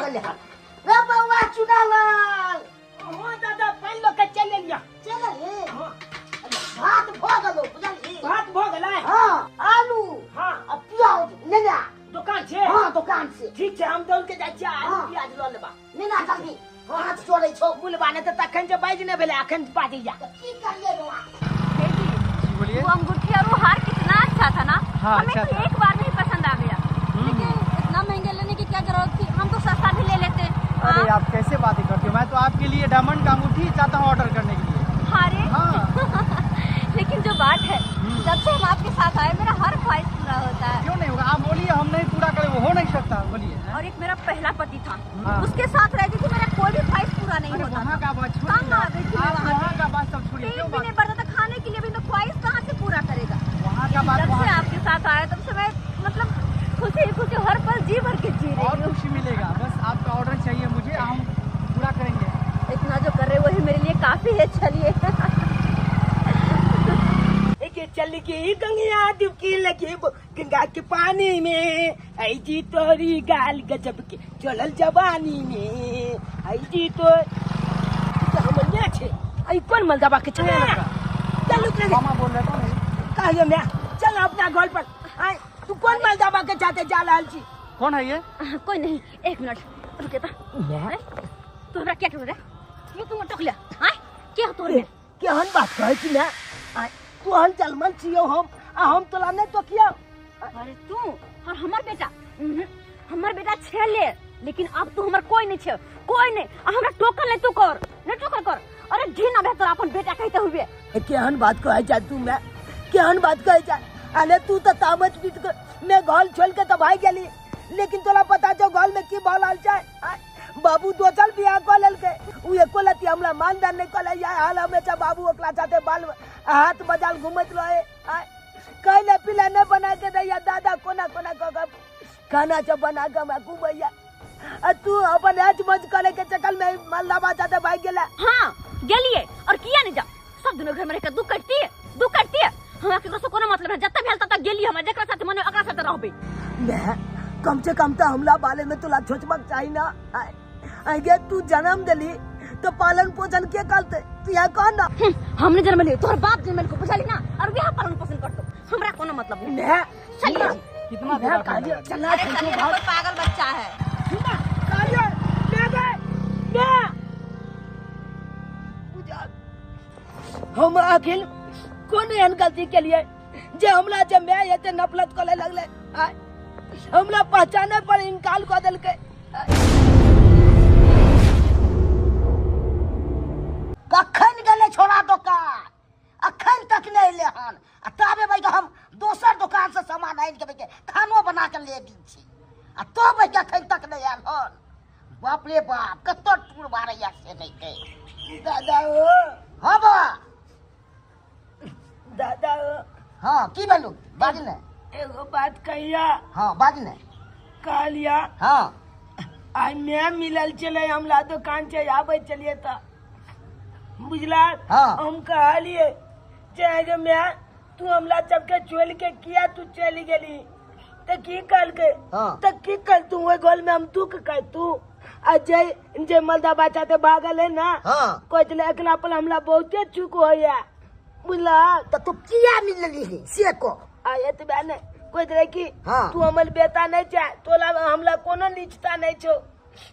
गेलै हन रे बौआ चुनालाल। हां दादा पानि लऽ के चलि एलियै। चलि एली? हां। भात भऽ गेलौ बुझलही? भात भऽ गेलै? हां। आलू हां आ प्याज नेने आ। दुकान छै? हां दुकान से। ठीक छै हम दौड़ के जाइ छियै आलू प्याज लऽ लेबा। नेने आ जल्दी। हाथ चोरै छौ। बुलबा ने तऽ तखन जे बाजि नहि भेलै अखन बाजैया। की करियै बौआ? बोलिए। वो अंगूठी और वो हार कितना अच्छा था ना। हाँ, हमें अच्छा तो था। एक बार में ही पसंद आ गया। लेकिन इतना महंगे लेने की क्या जरूरत थी, हम तो सस्ता भी ले लेते। अरे हाँ? आप कैसे बातें करती हो, मैं तो आपके लिए डायमंड का अंगूठी चाहता हूँ ऑर्डर करने के लिए। हाँ रे। हाँ। लेकिन जो बात है, जब से हम आपके साथ आए मेरा हर ख्वाहिश पूरा होता है। क्यों नहीं होगा, आप बोलिए, हम नहीं पूरा करें वो हो नहीं सकता। बोलिए। और एक मेरा पहला पति था, हाँ। उसके साथ रहती थी, मेरा कोई भी ख्वाहिश पूरा नहीं अरे होता वहाँ था। का बात छोड़िए। तंग आ गई थी मैं आप वहाँ वहाँ का बात सब छोड़िए। पेट क्यों भी बात नहीं भरता था, खाने के लिए भी, तो ख्वाहिश कहाँ से पूरा करेगा। वहाँ का बात जब से वहाँ आपके साथ आया तब से मैं मतलब खुशी खुशी हर पल जी भर के जी रही और हूँ। खुशी मिलेगा, बस आपका ऑर्डर चाहिए मुझे, हम पूरा करेंगे। इतना जो कर रहे वही मेरे लिए काफी है। चलिए। चल की गंगा डुबकी लगी गंगा के पानी में, आई जी तोरी गाल गजब के चलल जवानी में, आई जी तो हमर ने छे। आई कोन मलदबा के चल चल रुक रे। मामा बोल रहे कौन है? कहियो मैं चल अपना घर पर। आई तू कौन मलदबा के जाते जा रहल छी? कौन है ये? कोई नहीं, एक मिनट रुके तो। तू हमरा क्या कर रे? ये तू टोक लिया। हां क्या तोरे केहन बात कहै छी ने? तू हन जलमल छियौ हम आ हम तोला नहीं टोकियौ। अरे तू और हमर बेटा, हमर बेटा छेले, लेकिन अब तू हमर कोई नहीं छे, कोई नहीं। आ हमरा टोकल नहीं तू कर, नहीं टोकल कर। अरे घिन अबे तोरा अपन बेटा कहते हुए। केहन बात कहै जा तू मैं, केहन बात कहै जा? अरे तू तो तामच पीट के मैं घर छोड़ के तो भाग गेली, लेकिन तोला पता छौ घर में की भऽ रहल छै? बाबू दोसर बियाह कऽ लेलकै, उ एको लत्ती हमरा मानदान नहीं कऽ या हाल हमेशा बाबू ओकरा साथे बाल हाथ बजाल घुमैत रहे। कहले पीला नहीं बना के दैया दादा, कोना कोना कऽ के खाना सब बना के हमरा घुमैया, आ तू अपन ऐश मौज करे के चक्कर में मलदाबा साथे भागि गेला। हाँ गेलिए और किया नहीं जा, सब दिनों घर में रहकर दुख कटती है, दुख कटती है। हमरा केकरो से कोनो मतलब नहीं, जत्ता भेल तत्ता गेली, हमरा जेकरा साथे मन ओकरा साथे रहबे। मैं कम से कम तो हमला बाले में तोला सोचबाक चाही ना। आगे तू जन्म दिली तो पालन पोषण के करते, तू यहाँ कह ना। हमने जन्म लियो, तोहर बाप जन्म लियो, बुझली ना, और वह पालन पोषण करतो, हमरा कोनो मतलब नहीं। मैं चलिए कितना मैं कालियो चला। अरे चलिए, कोई पागल बच्चा है। सुना कालियो मैं गए मैं बुझा हम अखिल कोन एहन गलती के लिए जे हमला जे मैं एते नफरत करे लगले, हमरा पहचाने पर इनकार कर देलकै। कखन गेलै छोड़ा दोकान, अखन तक नहीं एलै हन, आ ताबे भाई हम दोसर दोकान से सामान आनि के खानो बना के ले दी छी, आ तो भाई अखन तक नहीं आयल हन। बाप रे बाप कत टूर मारैया से नहीं के। दादा ओ। हाँ बाबा। दादा ओ। हाँ की भेलू बाज ने? एगो बात कहिया। हाँ बाज ने। कहलिया। हाँ आई मैं मिलल चले हमला दुकान से आबै चलिए त बुझला। हाँ। हम कहलिए जे मैं तू हमला सबके छोड़ के किया तू चली गेली त की कहलकै? हाँ। त की कह तू ओहि गोल में हम दुख कह तू आ जे जे मलदा बच्चा ते भागल है ना। हाँ। कहै छलै एकरा पर हमला बहुते चूक होइया बुझला। त तू किया मिलली से कह? आ एतबे नहि कहैत रहे कि हाँ। तू हमर बेटा नहीं छै, तोला हमला कोनो नीचता नहीं छौ,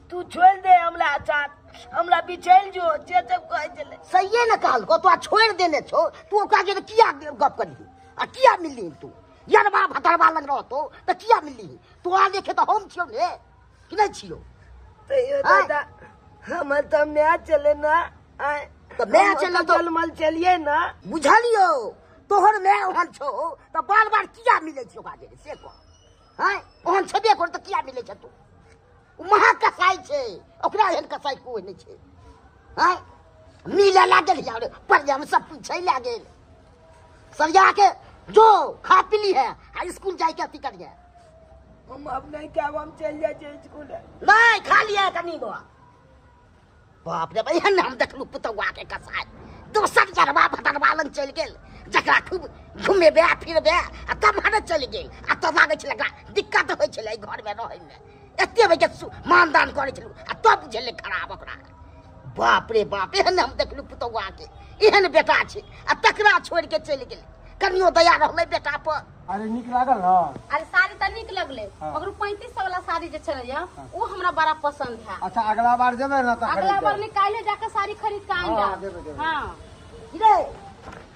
तू छोड़ दे हमला साथ, हमला बिछैल जो जे सब कहै छलै। सहिए ने कहलको, तोरा छोड़ि देने छौ, तू ओकरा जे किया गप करली आ किया मिलली? तू यरबा भतरबा लग रहतो त किया मिलली? तोरा देखे त हम छियौ ने कि नहीं छियौ? तैयो दादा हमर त my चले ना। त my चले तो जलमल चलिए ना। बुझलियौ तोहर my ओहन छौ त बार बार किया मिलै छै ओकरा जे से कह? हैं ओहन छेबे कर त किया मिलै छै? तू महा कसाई छै, ओकरा एहन कसाई कोई नहीं छै। हैं मिले लागल यार पर हम सब पूछै लागल सरिया के जो खा पी ली है आ स्कूल जाय के अथी करिए। हम अब नहीं खाब, हम चल जाए स्कूल। नहीं खा लिया कनी बौआ। बाप रे एहन हम देखलू पुतौआ के कसाई दोसर जरबा भतरबा लग चलि गेल, जकरा खूब घुमेबे फिरबे आ तब हने चलि गेल, आ तब लागै छलै एकरा दिक्कत होइ छलै घर में रहैमे। एते बजे मानदान करै छलू आ तब बुझेलै खराब ओकरा। बाप रे बाप, एहन हम देखलू पुतौआ के, एहन बेटा छै आ तकरा छोड़ि के चलि गेलै। कनियो दया रहलै बेटा पर। अरे नीक लागल ना? अरे साड़ी त नीक लगलै, मगर 3500 वाला साड़ी जे छलै ओ हमरा बड़ा पसंद है। अच्छा अगला बार जेबै ना त अगला बार निकाले जाके साड़ी खरीद के आन जा। हां रे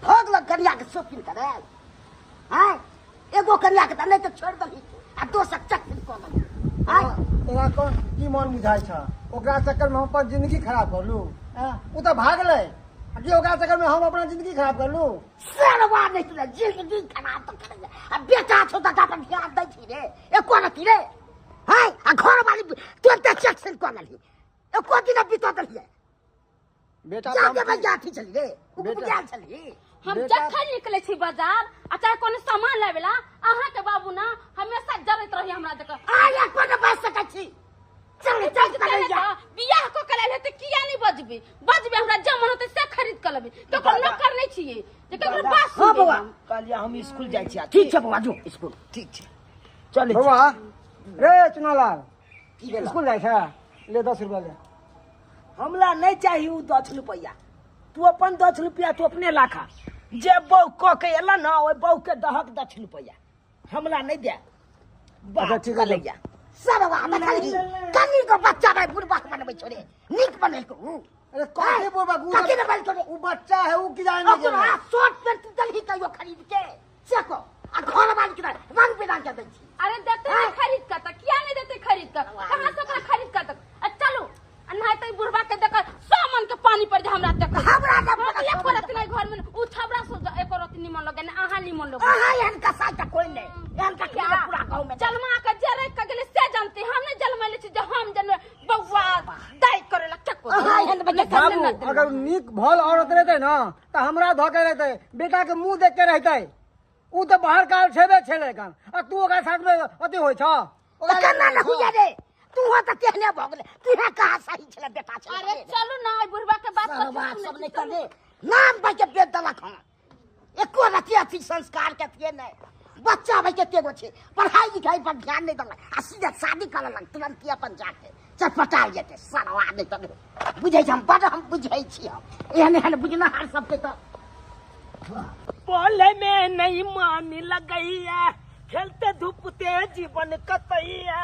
भग लग कनिया के शॉपिंग करे हां, एगो कनिया के त नै त छोड़ दही आ दोसर चक्कर क दही। हां तोरा कोन की मन बुझाय छ? ओकरा चक्कर में हम अपन जिंदगी खराब करलू। उ त भागलै आ की ओकरा चक्कर में हम अपना जिंदगी खराब करलू? सरवा नहीं तुला जिंदगी खराब तो करे आ बेटा छौ त अपन ध्यान दै छी रे एको रति रे। हां आ घर वाली तुरंत चेक क लेलही, एको दिन बिता देलियै। बेटा जाके बजा थी चली रे, उ बुझाल चली। हम जखन निकले छी बाजार आ चाहे कोनो सामान लेवेला, अहाँ के बाबू ना हमेशा जरैत रही हमरा देख। आ या कोनो बाज सकै छी, चल चल चल जा। बियाह को कले त किया नहीं बजबे? बजबे हमरा जे मन होते से खरीद के लेबे, ककरो नौकर नहीं छियै जे ककरो बात हां सुनबै। बौआ कहलियै हम स्कूल जाइ छी। ठीक छै बौआ, जो स्कूल। ठीक छै चलै। बौआ रे चुनालाल की भेल? स्कूल जाइ छै? ले 10 रुपया ले। हमरा नहीं चाहिए उ 10 रुपया, तू अपन 10 रुपया तू अपने लाखा। जे बौ क के एला ना ओइ बौ के दहक 10 रुपया हमरा नहीं दे। अच्छा ठीक है ले जा। सरवा देखलही कनी को बच्चा भाई बुढ़बा बनबै छो रे, नीक बनेलको उ। अरे कथी बुढ़बा? कथी ने बनतो रे? उ बच्चा है, उ की जाने ओकरा शर्ट पैंट तू दलही कहियो खरीद के से को आ घर वाली के रंग बिरंग के दै छी। अरे देते नहीं खरीद के त किया नहीं देते खरीद के? कहां से ओकरा खरीद के त? आ चलू आ नहीं त बुढ़बा के देख 100 मन के पानी पड़ जा हमरा देख। हमरा न एको रति नहीं घर में उ छबरा से एको रति निमन लगे ना अहाँ निमन लगे। अहाँ एहन कसाई त कोई नहीं, एहन का पूरा गांव में जलमा के जे रख के गेले से जानते, हम नहीं जलमैले छी जे हम जन बौआ दाई करेला चक्को। अहाँ एहन बच्चा बाबू अगर नीक भल औरत रहते ना त हमरा धो के रहते, बेटा के मुंह देख के रहते। उ त बाहर काल छेबे छेले कान आ तू ओकरा साथ में अति होय छ। ओकरा केना न हुइया रे? तू हो त तेहने भ गेले, तू हे कहा सही छले बेटा छले। अरे चलू ना बुढ़बा के बात कर सब नहीं करे नाम भाई के बेच देलक हन। एको रति अथी संस्कार के अथिए नहीं, बच्चा भाई के तेगो छे, पढ़ाई लिखाई पर ध्यान नहीं देलक आ सीधा शादी कर लेलक तुरंत अपन जाके चटपटाल जेते। सरवा नहीं त बुझै छी हम, बड हम बुझै छी हम एहन एहन बुझनहार सबके त। बोले में नहीं मान लगैया, खेलते धूपते जीवन कतैया।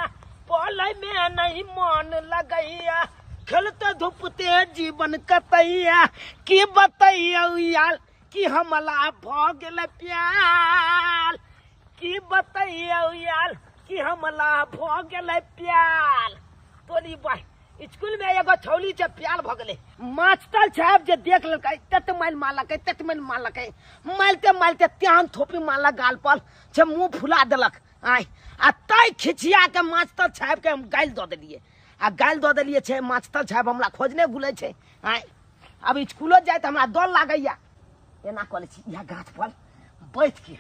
बोले में नहीं मान लगैया, खेलते धूपते जीवन कतैया। की बतैया यार कि हमला भ गेल प्यार, की बतैया यार कि हमला भ गेल प्यार। तोरी बा स्कूल में एगो छौली छै प्यार भ गेलै। मास्टर साहब जे देख लेलकै तत माइल मारलकै, तत माइल मारलकै, मारिते मारिते त्यान थोपी मारलक गाल पर, से मुँह फुला देलक। आय आ तै खिचिया के मास्टर साहब के हम गालि दऽ देलियै आ गालि दऽ देलियै छै। मास्टर साहब हमरा खोजने घुलै छै। आय अब स्कूलो जाय तऽ हमरा डर लागैया। एना कऽ लै छी इएह गाछ पर बैठ के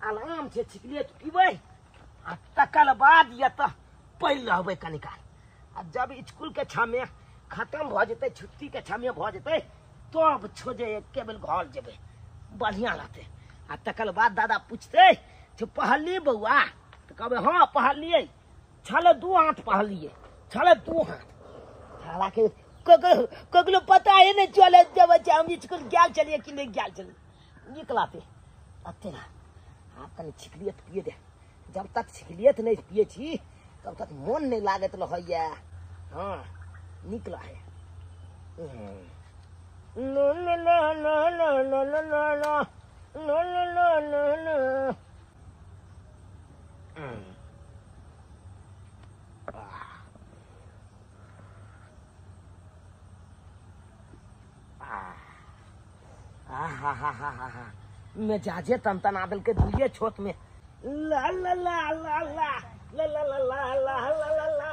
आराम से सिगरेट पीबै आ तकर बाद यऽ तऽ पढ़ि रहबै कनी काल। आ जब स्कूल के छामे खत्म भऽ जेतै, छुट्टी के छामे भऽ जेतै, तब छोजे एके बेर घर जेबै, बढ़िआँ रहतै। आ तकर बाद दादा पूछतै जे पढ़लियै बौआ? तऽ कहबै हँ पढ़लियै, छलै 2 हाथ पढ़लियै, छलै 2 हाथ। हालाँकि ककरो पता ही नहीं चले देबै छै हम स्कूल गेल छलियै कि नहि गेल छलियै। नीक लागतै। अब तेना आब कनि छिकलियत पिए दे, जब तक छिकलियत नहि पिए छी तब तक मोन नहीं लागत रहैया। हाँ नीक लगे। लो लो लो लो लो लो लो लो लो लो लो लो लो। आ हा हा हा हा हा, मिजाजे तनतना देलकै दुइये छोट में। ला ला ला ला ला ला ला ला ला ला ला ला ला।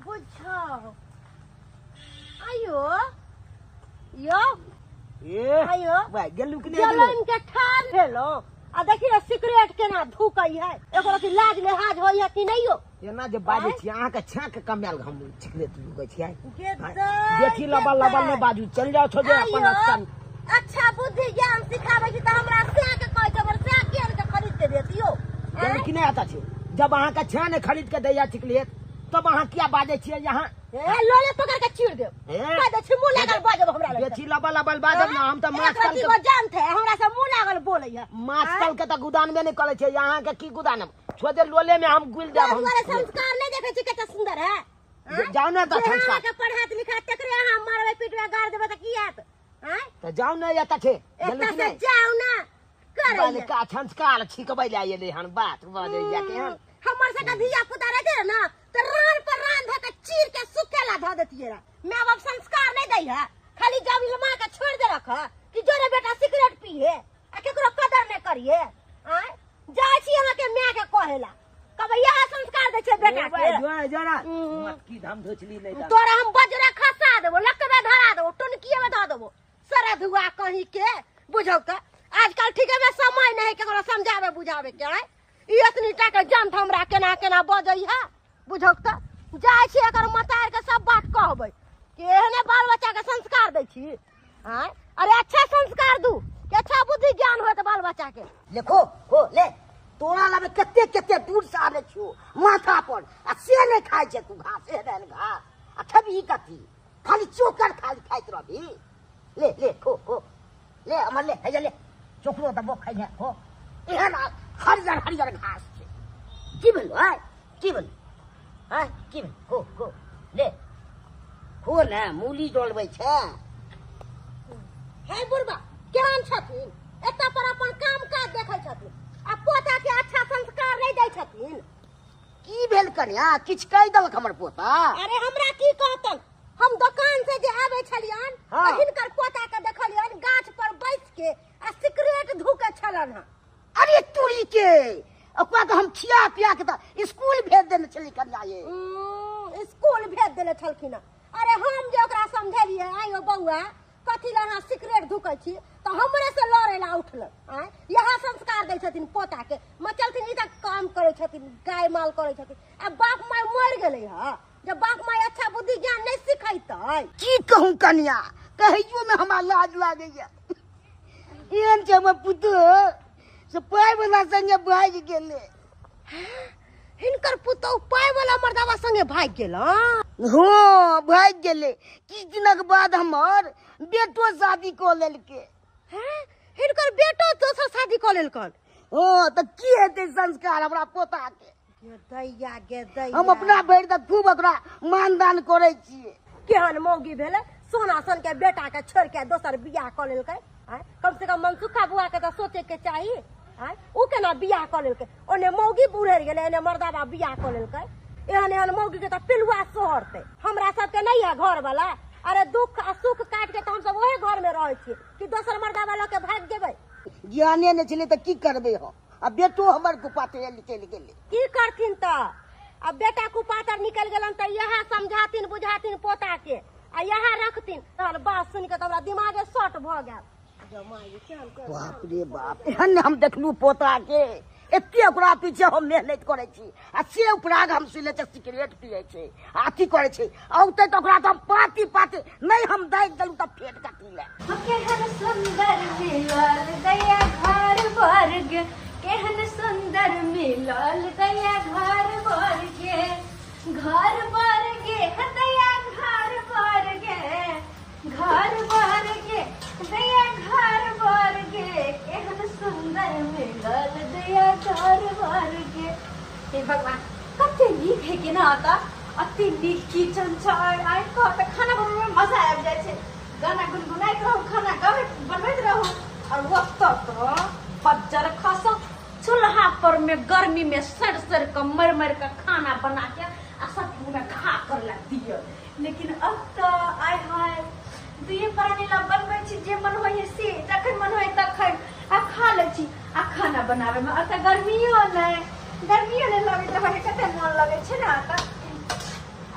बुझाओ आयो यो ए आयो भाई गेलू कि नहीं गेलू? जलन के ठान भेलो आ देखियो सिगरेट केना धूकै है, एको रति लाज लिहाज होय है कि नहीं हो? एना जे बाजै छी अहाँके छाँक कमायल हम सिगरेट लुकै छियै। गे देखी लबल लबल नहि बाजू, चलि जाउ छोड़े अपन आइयो। स्थान। अच्छा बुद्धि कि नहि आता छै? जब अहाँके छे नहि खरीद के दैया चिकलियत तब अहाँ किया बाजै छियै यहाँ? ए लोले पकड़ के चीर देब। कह दे छी मुंह लागल बाजब हमरा लग। बेसी लबल लबल बाजब ना, हम तऽ माछ तल के जानते हमरा से मुंह लागल बोलै है। माछ तल के तऽ गोदान में नहीं करै छै, यहाँ के की गोदान छोड़ दे, लोले में हम गुल देब। हम संस्कार नहीं देखै छी कते सुंदर है। जाओ ना तऽ संस्कार के पढ़ात लिखात तकरे अहाँ मारबै पीटबै गाड़ देबै तऽ की हैत? हां तऽ जाओ ना एतऽ छै एतऽ से जाओ ना करै का संस्कार छिकबै ले एलै हन बात बजै जा के हन। हमर सबके धिया पुता रहते ना तऽ रान पर रान धऽ के चीर के सुखेला धऽ देतियै रे। माय बाप संस्कार नहीं दै है, खाली जब माँ के छोड़ दे रख कि जोरे बेटा सिगरेट पीहे आ केकरो कदर नहीं करिए। आय जाइ छी अहाँ के माय के कहेला कब इएह संस्कार दै छै बेटा के। जोरा मटकी धाम धोचली नहीं तोरा हम बजरा खसा देबो, लकबे धरा देबो, टुनकिए में धऽ देबो सरधुआ कहीं के। बुझौ तऽ आजकल ठीके में समय नहीं केकरो समझावे बुझावे के। आय ई एतनी टा के जंत हमरा केना केना बजै है। बुझौ तऽ जाइ छी एकर मतार के सब बात कहबै कि एहने बाल बच्चा के संस्कार दै छी। आय अरे अच्छा संस्कार दू कि अच्छा बुद्धि ज्ञान होत बाल बच्चा के। देखो हो ले तोरा लगे कते कते दूर से आबै छियो माथा पर आ से नहीं खाइ छै तू घास, एहन घास आ खेबही कथी? खाली चोकर खाली खाइत रहबी। ले ले खो खो ले अमर ले हे ले चोकरो दबो खाइ है खो। एहन हरियर हरियर घास छै। की भेलो? आय की भेलो? आय की भेलो? खो खो ले खो ने, मूली डोलबै छै। हे बुढ़बा केहन छथिन, एतऽ पर अपन काम काज देखै छथिन आ पोता के अच्छा संस्कार नहीं दै छथिन। की भेल कन्या? किछु कहि देलक हमर पोता? अरे हमरा की कहतन, हम दोकान से जे आबै छलियन तऽ हिनकर पोता के देखलियन गाछ पर बैस के आ सिगरेट धूके छलन हन। अरे तुरी के ओकरा तऽ हम खिया पिया के तऽ स्कूल भेज देने छली कन्या। ये स्कूल भेज देने छलखिन। अरे हम जे ओकरा समझेलियै आइयो बौआ कथी लए अहाँ सिगरेट धुकै छी तऽ हमरे से लड़ै ला उठल। आँय इएह संस्कार दै छथिन पोता के। मचलथिन ई तऽ काम करै छथिन, गाय माल करै छथिन आ बाप माय मरि गेलै हँ। जब बाप माय अच्छा बुद्धि ज्ञान नहीं सिखेतै। की कहूँ कन्या, कहैयो में हमरा लाज लागैया। एहन छै हमर पुतोह से पाइ वाला संगे भागि गेलै। हिनकर पुतोह पाइ वाला मर्दावा संगे भागि गेल? हँ भागि गेलै। किछु दिनक बाद हमर बेटो शादी कऽ लेलकै। हिनकर बेटो दोसर शादी कऽ लेलकन? हँ तऽ की हेतै संस्कार हमरा पोता के? गे दैया गे दैया, हम अपना भरि तऽ खूब ओकरा मानदान करै छियै। केहन मौगी भेलै, सोना सन के बेटा के छोड़ के दोसर बियाह कऽ लेलकै। कम से कम मनसुखा बुआ के तऽ सोचे के चाही। उ केना बियाह कऽ लेलकै? ओने मौगी बुढ़ेर गेलै, एने मर्दाबा बियाह कऽ लेलकै। एहन एहन मौगी के तऽ पिलुआ सोहरतै। हमरा सबके नहीं है घर वाला। अरे दुख आ सुख काट के तऽ हमसब ओहे घर में रहै छियै कि दोसर मर्दाबा लऽ के भागि जेबै? ज्ञाने नहि छलै तऽ की करबै हम? आ बेटो हमर कुपात्र निकलि गेलै। की करथिन तऽ? आ बेटा कुपात्र निकलि गेलन तऽ इएह समझाथिन बुझाथिन पोता के आ इएह रखथिन। तहन बात सुनि के तऽ हमरा दिमागे शॉर्ट भऽ गेल। बाप रे बाप, एहन हम देखलू पोता के, एते ओकरा पीछे हम मेहनत करै छी आ से उपराग हम सुनै छै सिगरेट पियै छै आ अथी करै छै। औतै तऽ ओकरा तऽ हम पाती पाती नहि हम दागि देलहुँ तऽ फेर कथी लए। केहन सुंदर मिलल दैया घर वर्ग, केहन सुंदर मिलल दैया घर वर्ग, घर वर्ग दैया घर वर्ग, घर वर्ग दैया घर वर्ग, केहन सुंदर मिलल दैया घर वर्ग। हे भगवान कते नीक है कि ना आता, अति नीक किचन छै। आइ कह तऽ खाना बनबै में मजा आबि जाइ छै। गाना गुनगुनाइत रहू, खाना गबैत बनबैत रहू। और ओतऽ तऽ बज्जर खसौ चूल्हा पर में गर्मी में सड़ सड़ के मर मर के खाना बना के आ सब मुँह में खा कर ला दियौ। लेकिन अब तऽ आय हाय दुइये प्राणी ला बनबै छी, जे मन होइए से जखन मन होइए तखन आ खा लै छी। आ खाना बनाबै में अतऽ गर्मियो नहि, गर्मियो नहि लगैत रहै, कते मन लगै छै ने। तऽ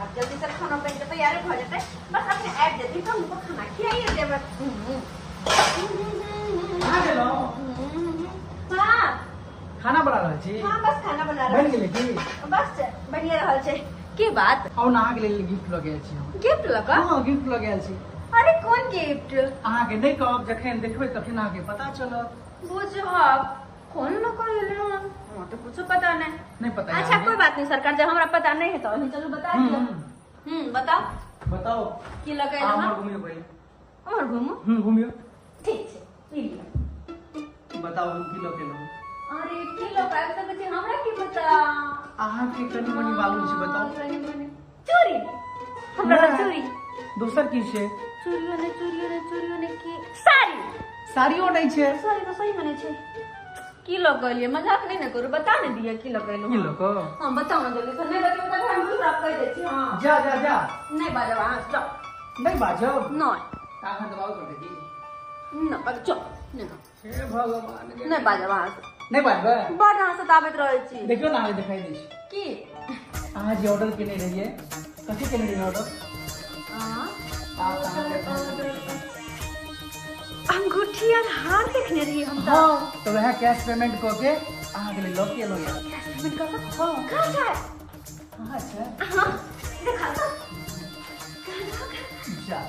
आब जल्दी से खाना बनि के तैयार भऽ जेतै, बस अपने आबि जेथिन तऽ हुनको खाना खियाइए देबै। हाँ खाना बना रहल छी? हाँ बस खाना बना रहल बनि गेलै की? बस बनिए रहल छै। की बात? आउ ने, अहाँके लेल गिफ्ट लऽ गेल छी हम। गिफ्ट लऽ कऽ? हाँ गिफ्ट लऽ गेल छी। अरे कोन गिफ्ट? अहाँके नहि कहब, जखन देखबै तखन अहाँके पता चलत। बुझब कौन लोग एलै हन? हमरा तो कुछो पता नहीं। नहीं पता है अच्छा अहाँके? कोई बात नहीं सरकार, जब हमरा पता नहीं है तो अहीं चलू बता दियौ। बताओ। बताओ। की लगे अहाँ हन? उम्हर घुमियौ पहिले। उम्हर घुमू? घुमियौ। ठीक छै, ई लिअ। बताउ हम की लऽ के एलहुँ? अरे की लऽ के आबि सकै छी, हमरा की पता? अहाँके कनि मनि मालूम छै, बताउ। कनि मनि। चूड़ी। हमरा नहि। चूड़ी। दोसर की छै? चूड़ियो ने, चूड़ियो ने, चूड़ियो ने, की साड़ी? साड़ियो नहि छै। साड़ी तऽ सही में नहि छै। की लऽ के एलियै? मजाक नहि ने करू, बता ने दिअ की लऽ के एलहुँ। की लऽ कऽ? हँ बताउ ने जल्दी से, नहि बतेबै तऽ हम दूसरा कहि दै छी। हँ जा जा जा। नहि बाजब अहाँ, चल। नहि बाजब? नहि। तऽ अहाँ दबाव करतै की? नहि बाजब, चल। नहि। हे भगवान। नहि बाजब अहाँ से। नहि बाजबै? बड अहाँ सताबैत रहै छी। देखियौ ने, अहाँके देखाई दै छै। की? अहाँ जे ऑर्डर केने रहियै, कथी केने रहियै ऑर्डर? हाँ? अहाँके अंगूठी और हार देखने रहियै हम तऽ। हँ, तऽ वएह कैश पेमेंट कऽ के अहाँके लेल लऽ के एलहुँ यऽ। कैश पेमेंट कऽ कऽ? हँ। कहाँ छै? कहाँ छै? हाँ देखा तऽ। जा।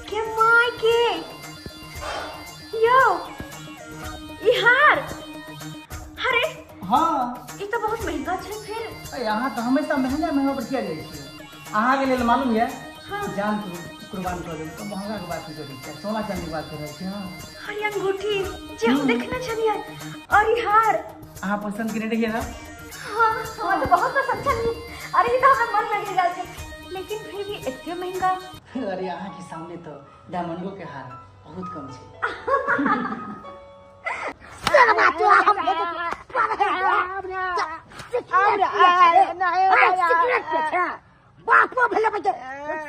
के my के यौ, ई हार, अरे हँ। ई तऽ बहुत महंगा छै फिर। अरे अहाँ तऽ हमेशा महंगा महंगा पर किया जाइ छियै? अहाँके लेल मालूम यऽ, हाँ। जान कुर्बान कऽ देब, तऽ महंगा के बात की करै छियै? सोना चांदी के बात कर रहल छी। हँ। अरे अंगूठी जे हम देखने छलियै और ई हार अहाँ पसन्द केने रहियै ने? हाँ, हमरा तऽ बहुत पसंद छलियै। अरे ई तऽ हमरा मन लगी गेल छै, लेकिन फिर भी एते महंगा। अरे अहाँके सामने तऽ डायमंडो के हार बहुत कम छै। सरवा तो हम सिगरेट पे छै, बापो भेलै बजे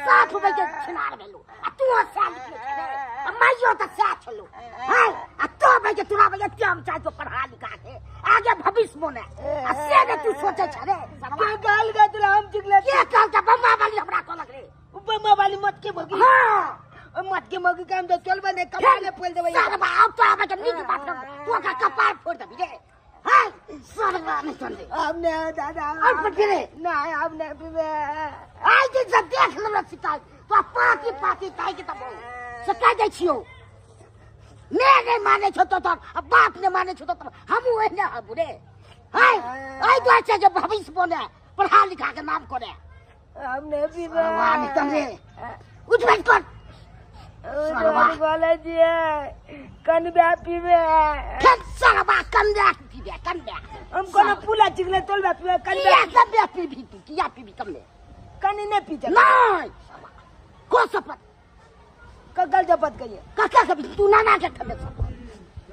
साफ बजे छिनार भेलु आ तू साल के छे आ माइयो तऽ सएह छलु है आ तो बजे तोरा बजे हम चाहे तो पढ़ा लिखा के आगे भविष्य बने आ से ने तू सोचे छे रे सरवा। के गाल गा तुला हम चिकले? के कहल? बम्बा वाली हमरा कहलक रे। बम्मा वाली मत के मगी। हाँ। मत के मगी काम तो चलबे ने, कपार में फोड़ देबै। सरवा अब तो आबे के नीक बात कर, तू ओकर कपार फोड़ देबी रे है सरवा। नहीं चल रे। हम ने दादा। और पर रे। नहीं, हम नहीं पीबे। आइ दिन से देख लेबै शिकायत तो पाती पाती ताहि के तब से कहि दै छियौ, मैं नहीं माने छौ तो बाप ने माने छौ तो हमहूँ ओहिने हबू रे है। एहि दुआरे छै जे भविष्य बने, पढ़ा लिखा के नाम करे। हम नहीं पीबे। सरवा निकल रे, उठ बैठ कर सरवा। बोले छियै कनबा पीबे। फेर सरवा कनबा पीबे, कनबा? हम कोनो पुला चिकले तोलबा पीबे कनबा? किया कनबा पीबी तू? किया पीबी कनबे? कनी नहीं पी। नहीं को शपथ? ककल शपथ कहिए? कका के तू नाना के खेबे शपथ?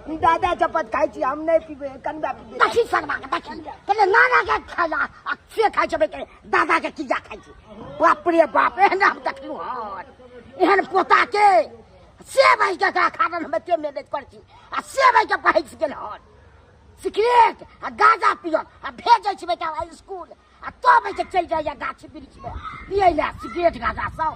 दादा शपथ खाइ छी, हम नहीं पीबे, कनबा पीबे। देखी सरवा के, देखी पहिले नाना के खाइला आ से खाइ छै के दादा के किया खाइ छै। बाप रे बाप, एहन हम देखलहुँ हन एहन पोता के से भाई के खाना हम एते मेहनत करै छी आ से भाई के बहस गेल हन सिगरेट आ गांजा पियत आ भेजै छी बेटा स्कूल आ तो भाई के चलि जाइए गाछी वृक्ष में पियै लए सिगरेट गांजा सब।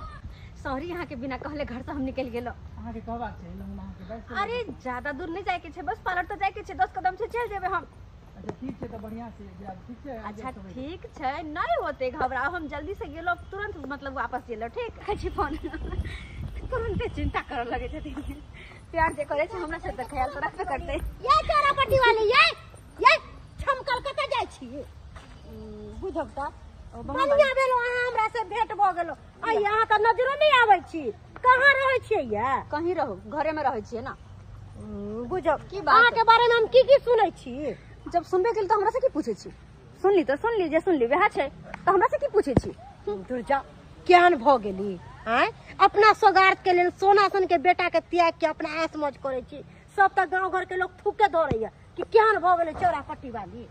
सॉरी, अहाँ के बिना कहले घर से हम निकल गेलो। अहाँके कहबाक चाही हम अहाँके बस। अरे ज्यादा दूर नहीं जाए के छै, बस पार्लर तो जाए के छै, 10 कदम से चल जेबे हम। अच्छा ठीक छै, तऽ बढ़िया से जायब, ठीक छै? अच्छा ठीक छै, नहीं होते घबराओ, हम जल्दी से गेलो तुरंत मतलब वापस गेलो। ठीक रखै छी फोन। तुरंते चिंता करऽ लगे छथिन। प्यार जे करे छै हमरा से तऽ ख्याल तऽ रखबे करतै। ये चोरा पट्टी वाली, ये ये हम कलकत्ता जाइ छी बुझब तऽ बढ़िया भेलो अहाँ हमरा से भेंट भऽ गेलो। आ अहाँ तऽ नजरो नहि आबै छी, कहाँ रहै छियै ये? कहीं रहू, घरे में रहै छियै ना। बुझब की बात? अहाँके बारे में हम की की सुनै छी। जब सुनबे केली तऽ हमरा से की पूछै छी? सुनली तऽ सुनली, जे सुनली वएह छै, तऽ हमरा से की पूछै छी? दुर्जा केहन भऽ गेली आँय, अपना सोगार्थ के लेल सोना सन के बेटा के त्याग के अपना ऐश मौज करै छी। सब तऽ गाँव घर के लोग थूके धरैया कि केहन भऽ गेलै चौरा पट्टी वाली।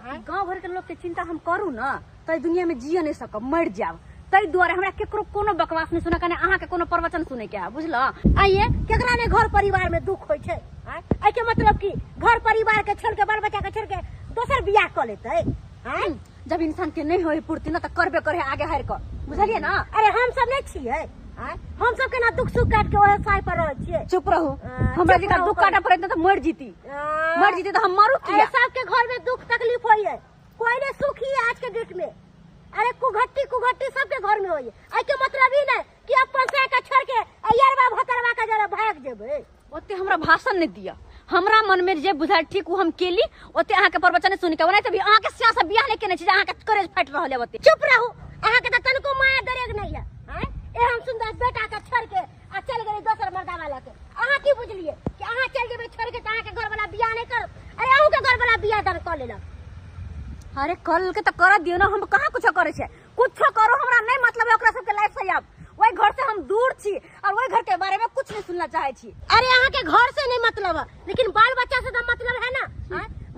गाँव घर के लोग के चिंता हम करू ना तऽ दुनिया में जिए नहीं सकब, मर जाब। ताहि दुआरे हमरा केकरो कोनो बकवास नहीं सुनऽ के, अहाँ के कोनो प्रवचन सुनै के है, बुझल? आइए केकरा ने घर परिवार में दुख होइ छै आँय? एहिके मतलब कि घर परिवार के छोड़ के, बाल बच्चा के छोड़ के दोसर बियाह कऽ लेतै आँय? जब इंसान के नहीं होय पूर्ति ना तऽ करबे करे आगे हारि कऽ, बुझलियै ना? अरे हम सब नहीं छियै आँय? हम सब केना दुख सुख काट के ओहे साय पर रहै छियै। चुप रहू। हमरा चुप जेकरा रहू दुख करू। काटऽ पड़ैत तऽ मरि जीती, मरि जीती तऽ हम मरू अरे किया? सबके घर में दुख तकलीफ होइए, कोई नहीं सुखी है आज के डेट में। अरे कुघट्टी कुघट्टी सबके घर में होइए, एहिके मतलब ई नहीं कि अपन से के छोड़ के अयरवा भतरवा के जरा भाग जेबै। ओते हमरा हमरा भाषण नहीं दिया। हमरा मन में जे बुझायल ठीक उ हम केली, ओते अहाँ के प्रवचन सुन के ओनाहिते भी अहाँ के सिया से बियाह नहीं केने छी जे अहाँ के करेज फाटि रहल है ओते। चुप रहू, अहाँ के त तनको माया दरेग नहीं है। हैं एहन सुंदर बेटा के छोड़ के आ चल गेली दोसर मर्दा वाला के। अहाँ की बुझलिए कि अहाँ चल जेबै छोड़ के त अहाँ के घर वाला बियाह नहीं करत? अरे अहूँ के घर वाला बियाह दान क लेलक। अरे कल के त कर दियो ना, हम कहाँ कुछ करे छे? कुछो करो हमरा नहीं मतलब है ओकरा सबके लाइफ से। आब वही घर से हम दूर छी और वही घर के बारे में कुछ नहीं सुनना चाहे छी। अरे अहाँ के घर से नहीं मतलब है, लेकिन बाल बच्चा से तो मतलब है ना।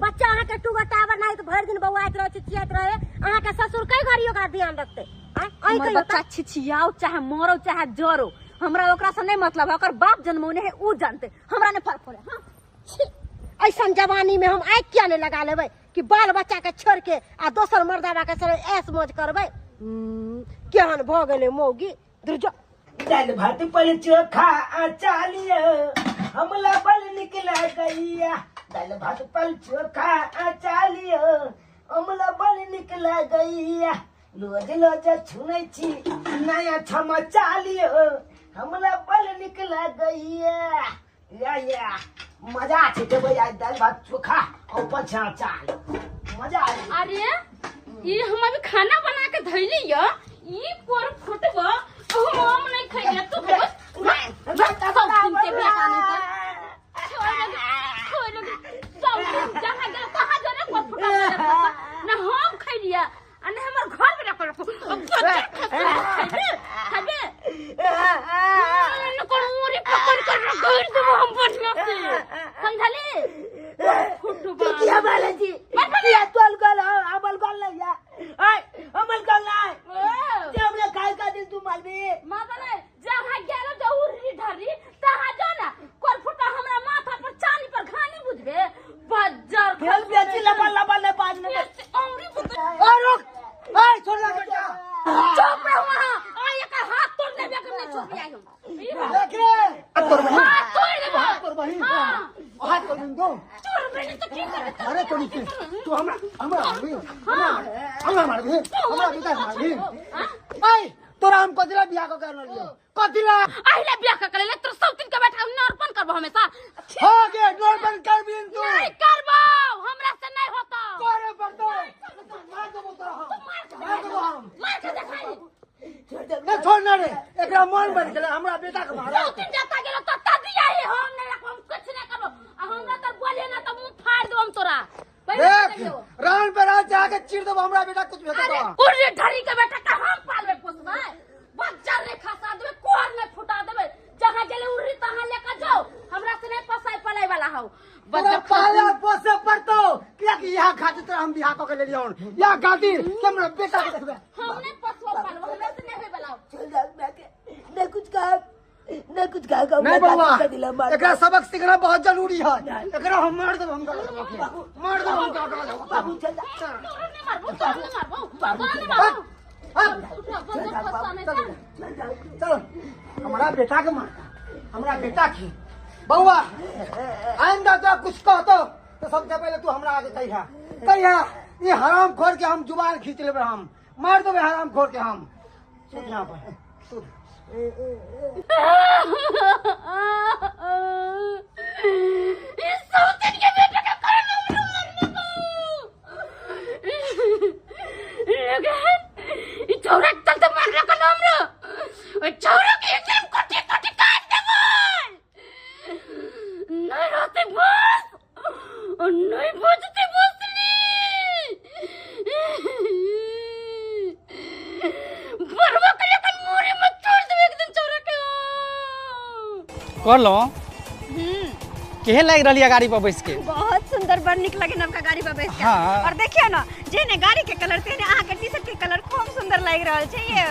बच्चा अहाँ के टूगर टावर नहीं तो भर दिन बौआइत रहे चिचियाइत रहे, अहाँ के ससुर कई घड़ी ओकरा ध्यान रखते। हमर बच्चा छिछियाओ चाहे मरो चाहे जरो, हमरा ओकरा से नहीं मतलब है। ओकर बाप जन्मौने है उ जानते, हमरा नहीं फर्क पड़े। हाँ ऐसा जवानी में हम आँख किया नहीं लगा लेबै कि बाल बच्चा के छोड़ के आ दोसर मर्दाबा के संग ऐश मौज करबै। केहन भ गेलै मौगी दुर्जो। दाल भात पर चोखा अचालियो हमला बल निकला गैया। दाल भात पर चोखा अचालियो हमला बल निकला गैया। रोज रोज छुनै छी नया छमा चालियो हमला बल निकला गैया। या या मजा छै देबै आइ दाल भात चोखा और ऊपर अचार, मजा आइ। अरे ई हम अभी खाना बना के धैली य, ई कोर फुटबो हम नहीं खैले तू खैबो। सब दिन के बेटा नहीं तर छोड़ लगे सब दिन जहां गेल कहां जरे कोर फुटा ना हम खैलिया आ ना हमर घर में रखल। खैबे खैबे न कोन मुरी पकड़ कर रगड़ देबो हम बढ़िया से, समझली? फुटबो की हमारे जी या तोल गल अमल गल नहीं या ओए अमल गल नहीं जे हमरे खाए का दिल तू मालबी मां बोले जहां गेलो जो उरी धरी तहां जो ना कोर फुटा हमरा माथा पर चानी पर घानी बुझबे बज्जर खेल बेची लबा लबा ले बाज ने औरी बुझ। ओए रुक, ओए छोड़ दे बेटा, चुप रहो वहां। आ एकर हाथ तोड़ देबे के नहीं चुप आई हम। देख रे तोर बहिन हाथ तोड़ देबो, तोर बहिन हाथ तोड़ दो। तोड़ बहिन तो की करबे? अरे तोड़ी के तू हमरा हमरा हमरा मार दे, हमरा बेटा मार दे। ओए तोरा हम कथिला बियाह क कर लियो? कथिला आइला बियाह क कर ले? तोर सब दिन के बैठा नरपन करबो हमेशा। हो गे नरपन करबिन तू? नहीं करबो, हमरा से नहीं होता। करे पड़तो, मार देबो तोरा हम, मार देबो हम, मार के देखाई। ना छोड़ ना रे, एकरा मन बन गेलै हमरा बेटा के मार। सब दिन जाता गेलो तत्ता दिया ही हम नहीं रखबो, हम कुछ नहीं करबो। आ हमरा तर बोले ना त मुंह फाड़ देबो हम तोरा। देख रान पे रान जाके चीर देबो हमरा बेटा कुछ भेटो। अरे कुर्री ढरी के बेटा का हम पालबे पोसबै? बच्चा रे खसा देबे, कोर में फुटा देबे। जहां गेले उर्री तहां लेके जाओ, हमरा से नहीं पोसाई पलाई वाला हौ। तोरा पाला पोसे पड़तो किया कि यहाँ खातिर तोरा हम बियाह क के लेलियौ, यहाँ खातिर कि हमरा बेटा के देखबे। हम नहीं पोसबो पालबो, हमरा से नहीं होय वाला हौ। चल जा मैं के नहीं कुछ कहा, नहीं कुछ कहा। नहीं बउआ, एकरा सबक सीखना बहुत जरूरी है। एकरा हम मार देब, हम मार देब, हम बाबू चल जा। तोरा नहीं मारबो, तोरा नहीं मारबो, तोरा नहीं मारबो। चल हमारा बेटा के मारता, हमारा बेटा की बउआ आइंदा तो कुछ कहतो तो सबसे पहले तू हमरा आगे कहिया कहिया ये हराम खोर के हम जुबान खींच लेबे, हम मार देबे हराम खोर के हम। सुन यहाँ पर सुन। इस सौतन के बेटे का कारण हमरा मरने को लगे। ई छौरा के चलते मारने को नाम रो, ओइ छौरा के एकदम कटी कटी काट देबो। नहीं रहते बस और नहीं बचते बसली। बरवा के लेकर मोरे मत छोड़ देबे एक दिन छौरा के। कहलो केहन लागि रहल है गाड़ी पर बैस के? बहुत सुंदर, बड़ निक लगे नवका गाड़ी पर बैस के। हाँ। और देखियो ना जेने गाड़ी के कलर तेने अहाँ के टी-शर्ट के कलर खूब सुंदर लागि रहल छै ये।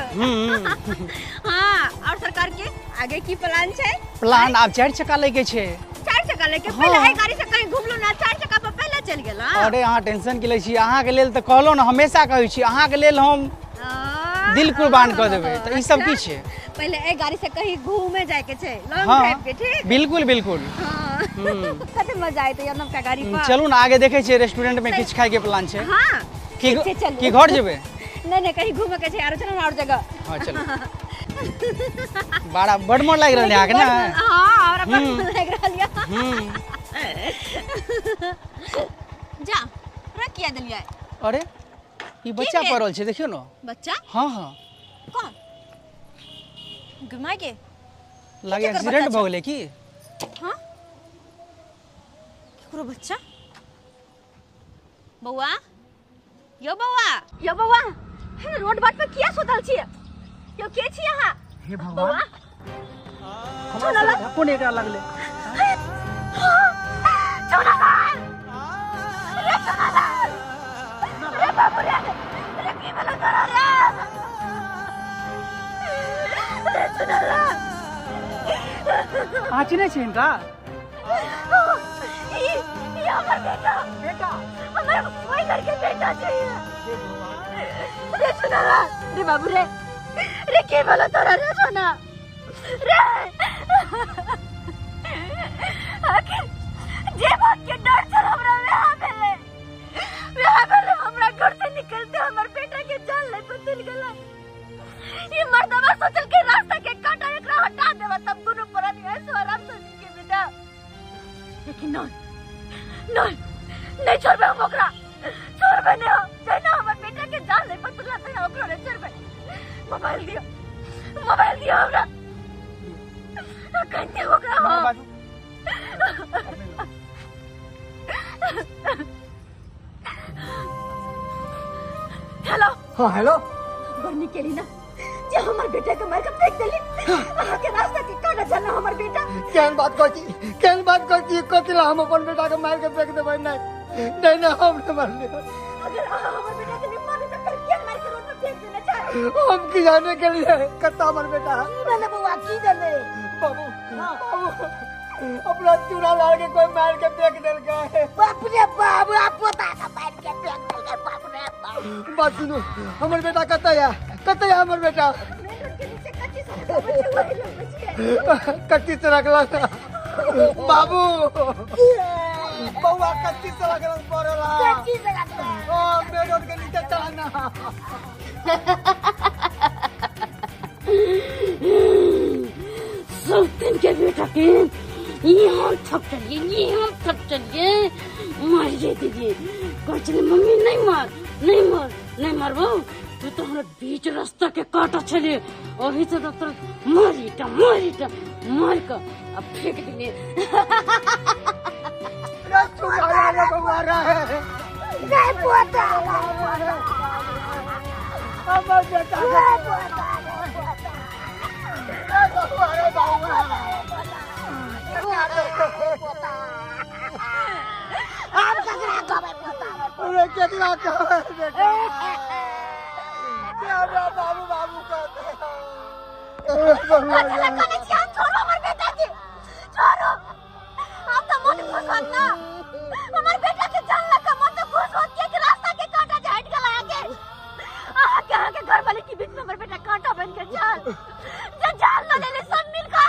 हाँ और सरकार के आगे की प्लान छै? प्लान आब 4 चक्का लैके छै। 4 चक्का लैके? पहले एहि गाड़ी से कहीं घुमलो ना, 4 चक्का पर पहले चल गेल। अरे अहाँ टेंशन की लै छी, अहाँ के लेल तऽ कहलो ना, हमेशा कहै छी अहाँ के लेल हम दिल कुर्बान कऽ देबै। तऽ ई सब की छै? पहले एहि गाड़ी से कहीं घूमे जाय के छै, लॉन्ग ड्राइव के। ठीक बिल्कुल बिल्कुल। हाँ कते मजा आयत यार नवका गाड़ी पर। चलू ना आगे देखे छियै रेस्टोरेंट में किछु खाय के प्लान छै। हाँ की घर जेबै? नहीं नहीं कहीं घूमे के छै आरो, चलो ना और जगह। हाँ चलो। बड़ा बड़ मन लागि रहल है अहाँके ना? हाँ हमरा बड़ मन लागि रहल है। जा रख किया देलियै। अरे ई बच्चा पड़ल छै, देखियौ न। बच्चा? हाँ हाँ। कौन? घुमा के लागे एक्सीडेंट भ गेलै की? हाँ केकरो बच्चा? बौआ, यो बौआ, यो बौआ, रोड बाट पर किया सुतल छियै? यो के छी अहाँ? हे भगवान, हमरा कोन एकरा लगले? चुनालाल, रे चुनालाल, रे बाबू रे, रे की भेलो तोरा रे? रे चुनालाल, अहाँ चिन्है छी हिनका? ई हमर बेटा, बेटा हमर वही घर के बेटा चाहिए। रे चुनालाल, रे बाबू रे, रे की भेलो तोरा रे सोना रे? आखिर जे बात के डर छल हमरा वएह भेलै, वएह भेलै। हमरा घर से निकलते हमर बेटा के जान ले बदल गेलै। ई मर्दवा सोचल के रास्ता के कांटा एकरा हटा देवा तब दुनू प्राणी ऐसो आराम से जिंदगी बिता। लेकिन नहीं नहीं नहीं छोड़बे हम ओकरा, छोड़बे नहीं हम। जहिना हमर बेटा के जान ले बदला तहिना ओकरा नहीं छोड़बे। मोबाइल दियो, मोबाइल दियो हमरा, कहते ओकरा हम। हेलो। हाँ हेलो। बरनी के ना जे हमर बेटा के मार के फेंक देली, अहाँ के रास्ता के काटा चलना हमर बेटा। केहन बात कहती, केहन बात कहती? कथी ला हम अपन बेटा के मार के फेंक देबै? नहीं नहीं नहीं, हम नहीं मारले। अगर अहाँ हमर बेटा के नहीं मारले त फिर के मार के रोड पर फेंक देना चाहे? हम की जाने के लिए कत्ता हमर बेटा है। की भेलै बौआ, की भेलै? बाबू बाबू अपना चूड़ा लाल के कोई मार के फेंक देलकै। बाप रे बाप, पोता के मार के फेंक देलकै। बाप रे बाप। बात सुनू, हमर बेटा कतऽ है? कतऽ है हमर बेटा? कच्ची से रखला बाबू, बउआ कच्ची से रखला पड़ला। कच्ची से रखला। ओ मेन रोड के नीचे चलाना। सब दिन के बेटा के ये हम थक चलिए, ये हम थक चलिए, मारिए दीजिए। कह चले मम्मी नहीं मार, नहीं मार, नहीं मारबो तू तो हमारे बीच रास्ता के कांटा चले और ही तो डॉक्टर मारीटा मारीटा मार का अब फेंक दिए। नहीं पोता, हमर बेटा हम ककरा कहबै पोता? अरे केकरा कहबै बेटा? हमरा बाबू बाबू कहते। छोड़ो हमर बेटा के, छोड़ो। हम तो मन खुश होत ना, हमर बेटा के जान लगा मन तो खुश होत के रास्ता के कांटा जे हट गेल आगे। अहाँ के घर वाले के बीच में हमर बेटा कांटा बन के चल जे जान ल लेले सब मिल का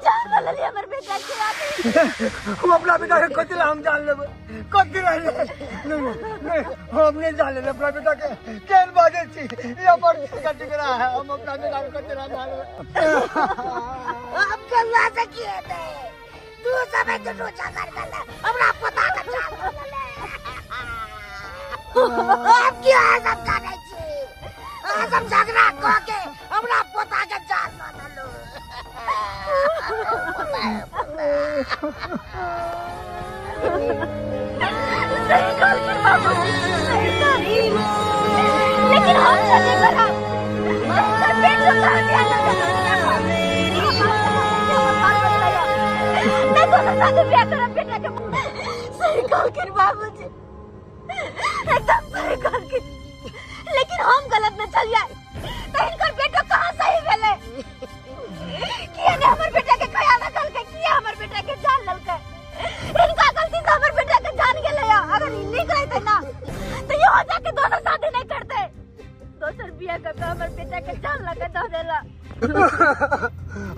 जान ल लेले हमर बेटा के आगे। हम अपना बेटा के कथी ला हम जान लेबै? कथी ला ले? नहीं नहीं, हम नहीं जान लेबै अपना बेटा के। केहन बाजै छी? ई हमर का टुकड़ा है, हम अपना बेटा के कथी ला जान लेबै? हम कल्ला से की हेतै? तू सब दुनू झगड़ गेलै, हमरा पोता के जान ल लेले। हम की अहाँ सब जानै छी? अहाँ सब झगड़ा कऽ के हमरा पोता के जान ल लेलु। सही कहलखिन बाबूजी, सही कहलखिन। लेकिन हम नहीं करब। हिनकर बेटो कहाँ ध्यान रखब? नहीं दोसर शादी ब्याह करब बेटा के। सही कहलखिन बाबूजी, एकदम सही कहलखिन। लेकिन हम गलत में चल जाए तो हिनकर बेटो कहाँ सही भेलै? किया ने हमर बेटा के ख्याल रखलकै? किया हमर बेटा के जान लेलकै? इनका गलती से हमर बेटा के जान गेलै। अगर ई नीक रहतै ना तो इहो जाके दोसर शादी नहीं करतै, दोसर बियाह कऽ के हमर बेटा के जान लगे दऽ देला।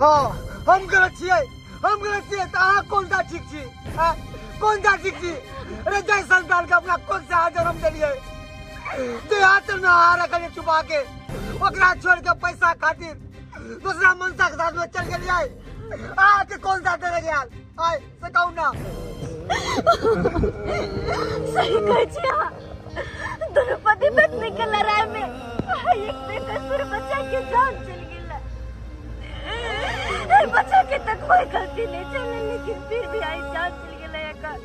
हाँ हम गलत छियै, हम गलत छियै तऽ अहाँ कोन सा ठीक छी? कौन सा ठीक छी? अरे जय संतान के अपना कौन से जन्म देलियै, जे हाथ में अहाँ रखलियै छुपा के, ओकरा छोड़ के पैसा खातिर दूसरा मनसा के साथ में चल गेलियै। आ के कौन साथ देने गेल आय से कहू ना। सही कहै छी अहाँ, दुनू पति पत्नी के लड़ाई में एक बेकसूर बच्चा के जान चल गेल। बच्चा के तक कोई गलती नहीं चले, लेकिन फिर भी आई जान चल गेल। एकर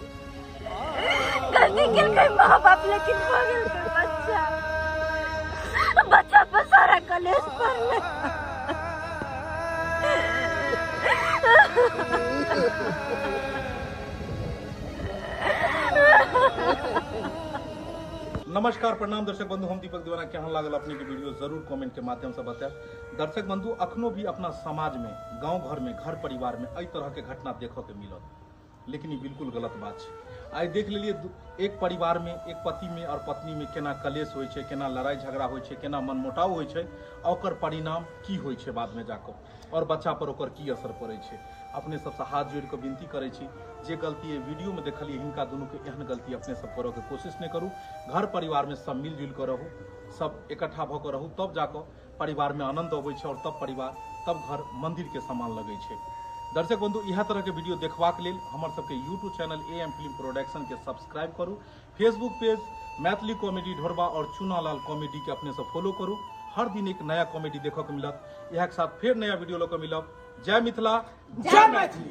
गलती केलकै माँ बाप, लेकिन भऽ गेल बच्चा, बच्चा पर सारा कलेश पड़लै। नमस्कार प्रणाम दर्शक बंधु, हम दीपक दीवाना। केहन लागल अपने के वीडियो जरूर कमेंट के माध्यम से बताएब। दर्शक बंधु, अखनो भी अपना समाज में, गांव घर में, घर परिवार में एहि तरह के घटना देखऽ के मिलत, लेकिन ई बिल्कुल गलत बात छै। आइ देख लेलिए एक परिवार में, एक पति में और पत्नी में केना कलेश होइ छै, केना लड़ाई झगड़ा होइ छै, केना मनमुटाव होइ छै, आ ओकर परिणाम की होइ छै बाद में जाकऽ, और बच्चा पर ओकर की असर पड़ै छै। अपने सबसँ हाथ जोड़ि कऽ विनती करै छी, जे गलती एहि वीडियो में देखलियै हिनका दुनूके, एहन गलती अपने सब करऽ के कोशिश नहि करू। घर परिवार में सब मिलजुलि कऽ रहू, सब इकट्ठा भऽ कऽ रहू, तब जाकऽ परिवार में आनंद अबै छै और तब परिवार, तब घर मंदिर के समान लगै छै। दर्शक बंधु, इएह तरह के वीडियो देखबाक लेल हमर सबके YouTube channel A M film production के सब्सक्राइब करू, फेसबुक पेज मैथिली कॉमेडी ढोरबा और चूनालाल कॉमेडी के अपने सब फॉलो करू। हर दिन एक नया कॉमेडी देखऽ के मिलत। इएह के साथ फेर नया वीडियो लऽ कऽ मिलब। जय मिथिला, जय मैथिली।